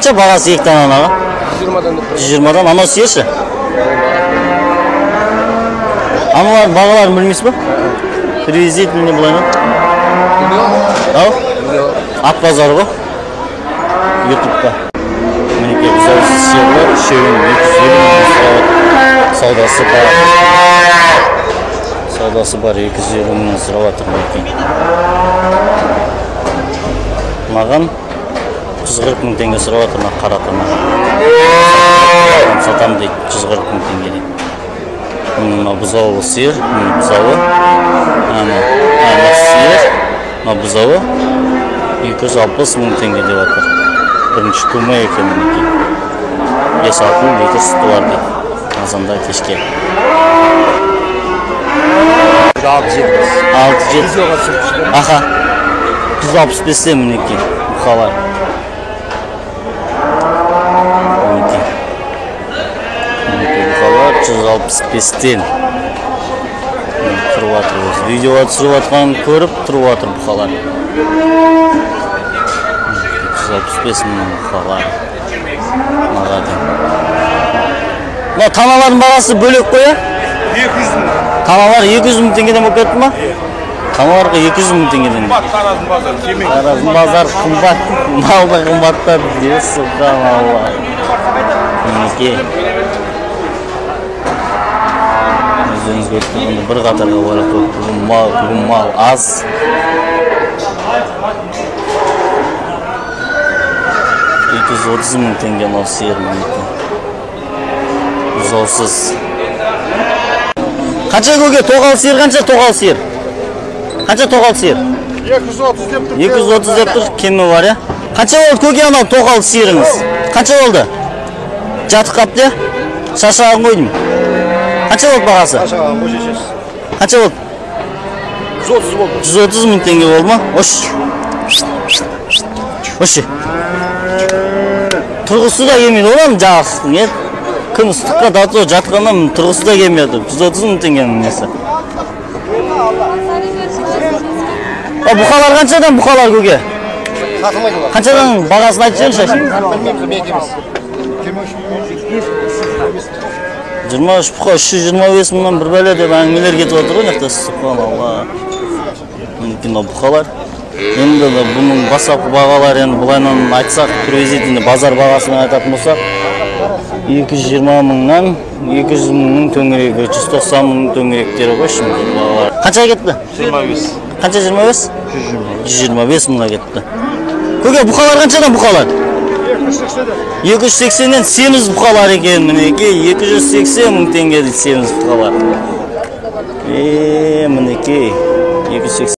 Қанша бағасы екі тананың аға? 120-дан деп тұр. 120-дан. Анау сиыр ше? Аналардың бағаларын білмейсіз ба? Приблизительно былай ма? Ау? Ат базары ғой. Ютубта. Мінекей бұзаусыз сиырлар үшеуін 250 мыңнан сұрап, саудасы бар. Саудасы бар 250 мыңнан сұрап жатыр мінекей. Маған 140 мың теңге сұрап жатыр мына қара тана. Сатам дейді 140 мың теңге дейді. Мына бұзаулы сиыр, мына бұзауы, ана сиыр, мына бұзауы 260 мың теңге деп жатыр. Бірінші тума екен мінекей. 5-6 литр сүті бар дейді. Азанда кешке. 6-7. 6-7. Аха. 165-тен мінекей бұқалар. Мінекей. Мінекей бұқалар 165-тен. Тұрып жатыр өзі. Видеоға түсіріп жатқанын көріп тұрып жатыр бұқалар. 165 мың бұқалар. Мағаден. Мына таналардың бағасы бөлек қой, ә? 200 мың. Таналар 200 мың теңгеден болып кетті ма? Таналарға 200 мың теңгеден. Қымбат Тараздың базары, кемең. Тараздың базары қымбат, мал да қымбаттады. Е, субханалла. Мінекей. Өздеріңіз көріп тұрғандай бір қатарға барып бүгін мал, бүгін мал аз. 230 мың теңге мынау сиыр мінекей. Бұзаусыз. Қанша көке тоқал сиыр, қанша тоқал сиыр? Қанша тоқал сиыр? 230 деп тұр. 230 деп тұр, кемі бар, иә? Қанша болды көке анау тоқал сиырыңыз? Қанша болды? Жатып қапты, иә? Шашағын қойдым. Қанша болды бағасы? Шашағын қой шешесіз. Қанша болды? 130 болды. 130 мың теңге болды ма? Ош. Ош. Тұрғысы да келмейді, одан жақсы, не? Күн ыстыққа дато жатқаннан тұрғысы да келмейді. 130 мың теңгенің несі. Бұқалар қаншадан бұқалар көке? Сатылмайды олар. Қаншадан бағасын айтып жіберіңізші? Білмейміз, мен емес. 23 бұқа 325 мыңнан бір бәле деп әңгімелер кетіп отыр ғой мына жақта. Субханалла. Мінекей мынау бұқалар. Енді бұның бастапқы бағалары енді былайынан айтсақ, приблизительно базар бағасымен айтатын болсақ, 220 мыңнан 200 мыңның төңірегі, 190 мыңның төңіректері ғой шынымен бағалар. Қанша кетті? 25. Қанша 25? 125 мыңға кетті. Көке, бұқалар қаншадан бұқалар? 280-нен семіз бұқалар екен мінекей, 280 мың теңге дейді семіз бұқалар. Мінекей, 280.